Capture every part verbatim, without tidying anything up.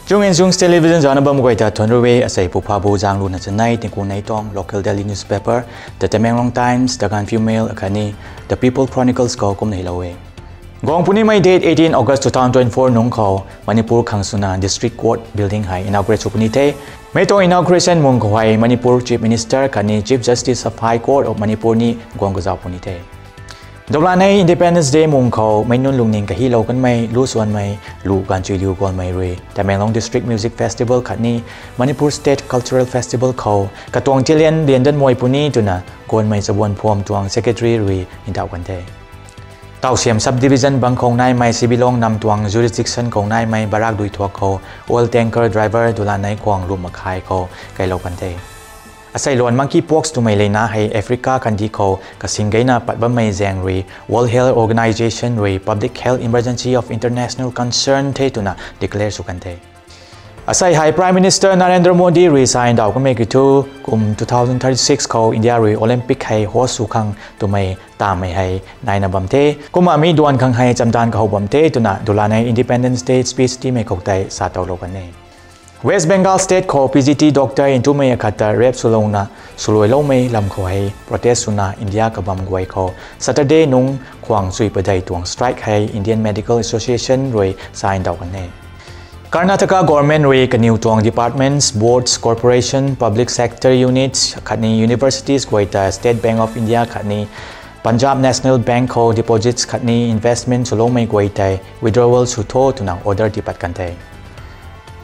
Chung Inzung Television zana bam guay ta thuan rui e. Asei puphabu zang luna chanei tingku nei tuang local daily newspaper, The Tamenglong Times, The Gaanphiu Mail akhatni The People Chronicles khou kumna hilou e. Guang punimei date eighteen August two thousand twenty-four nungc khou Manipur khang swna District Court building hei inaugurate sw puni the. Mi tuang inauguration mung khou hei Manipur Chief Minister khatni Chief Justice of High Court of Manipur ni guang kazauh puni the. Dawlanei Independence Day mung khou meic nunc lungning kahilou kanmei lu suanmei lu gaanchuiliu guangmei rui Tamenglong District Music Festival khatni Manipur State Cultural Festival khou katuang tilian lian dat mei puni twna guangmei chabuan phuam tuang secretary rui ndauh kan the. Tausiam subdivision bang khou naimei Sibilong nam tuang jurisdiction khou naimei barak dui thuak khou oil tanker driver dawlanei khwang lu makhai khou kailou kan the. Asei luan monkeypox twmei leina hei Africa kandih khou kasing geyna pat bammei zaeng rui World Health Organization rui Public Health Emergency of International Concern the twna declare sw kan the. Asei hei Prime Minister Narendra Modi rui sa ndauh kanmei kiu thu, kum two thousand thirty-six khou India rui Olympic hei host sw khang twmei tamei hei naina bam the. Kumna mi duan khang hei chamdan kahou bam the twna dawlanei Independence Day speech tiimei khou tei sa towlou kan e. West Bengal State khou P G T doctor ntumei akhat ta rape swlouna swluailoumei lam khou hei protest swna India kabam guay khou Saturday nungc khwang chui padeih tuang strike hei Indian Medical Association rui sa ndauh kan e. Karnataka government rui kaniw tuang departments, boards, corporation, public sector units khatni universities guay ta State Bank of India khatni Punjab National Bank khou deposits khatni investment swloumei guay tei withdrawal sw tho twna order tipat kan the.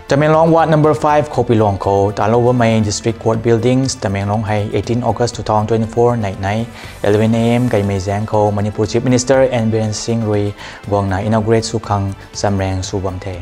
Tamenglong Ward number five Khopilong khou talou bammei District Court buildings Tamenglong hei eighteen August two thousand twenty-four nei nei eleven A M kaimei zaeng khou Manipur Chief Minister N Biren Singh rui guangna inaugurate sw khang chamrang sw bam the.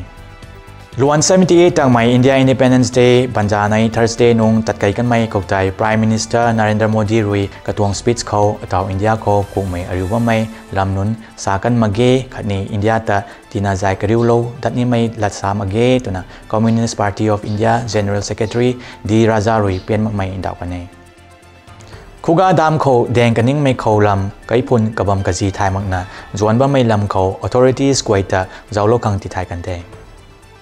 Luan seventy-eight tangmei India Independence Day banzanei Thursday nungc tatkei kanmei khou tei Prime Minister Narendra Modi rui katuang speech khou ataw India khou kungmei ariu bammei lam nunc sa kan mak ge khatni India ta tina zay kariulou dat nimei lat sa mak ge twna Communist Party of India General Secretary D Raja rui pian makmei ndauh kan e. Khuga dam khou daeng kaningmei khou lam kaiphun kabam kazi thay makna zuan bammei lam khou authorities guay ta zauclou khang tithay kan the.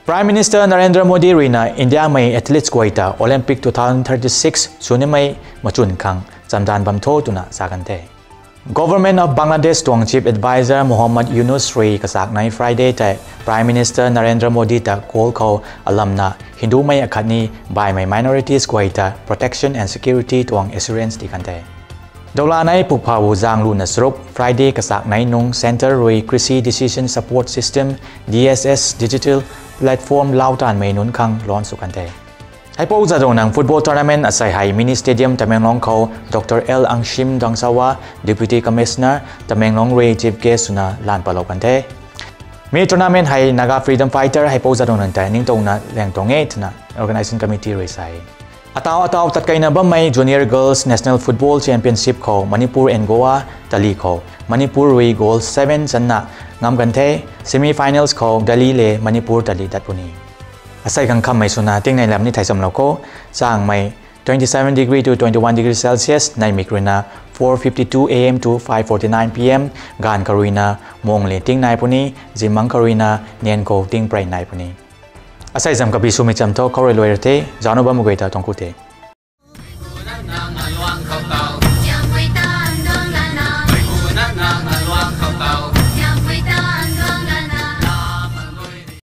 Prime Minister Narendra Modi ruina Indiamei athletes guay ta Olympic two thousand thirty-six swnimei machun khang chamdan bam tho twna sa kan the. Government of Bangladesh tuang Chief Advisor Muhammad Yunus rui kachaknei Friday tei Prime Minister Narendra Modi ta call khou alamna Hindumei akhatni baihmei minorities guay ta protection and security tuang assurance ti kan the. Dawlanei pukphabu zang luna charuk Friday kachaknei nungc Centre rui Krishi Decision Support System, D S S digital platform lau taanvmei nunc khang launch sw kan the. Heipou Jadonang football tournament asei hei mini stadium Tamenglong khou Doctor L Angshim Dangsawa, Deputy Commissioner Tamenglong rui chief guest swna lan patlou kan the. Mi tournament hei Naga freedom fighter Heipou Jadonang tei ningtowna laeng tuang e twna organising committee rui sa e. Ataw ataw tatkeina bammei Junior Girls National Football Championship khou Manipur and Goa tali khou Manipur rui goal seven channa ngam kan the. Semi finals khou Delhi le Manipur tali dat puni. Asei khang khammei swna tingnei lam ni thei chamlou kho. Changmei twenty-seven degree to twenty-one degree Celsius, neihmik ruina four fifty-two A M to five forty-nine P M, gaanv kha ruina mung le ting nai puni, zimang kha ruina nian khou ting prei nai puni. Asei zam kabi swmei cham tho khou rui luai ra the, zauc nu bammei guay ta tuang ku the.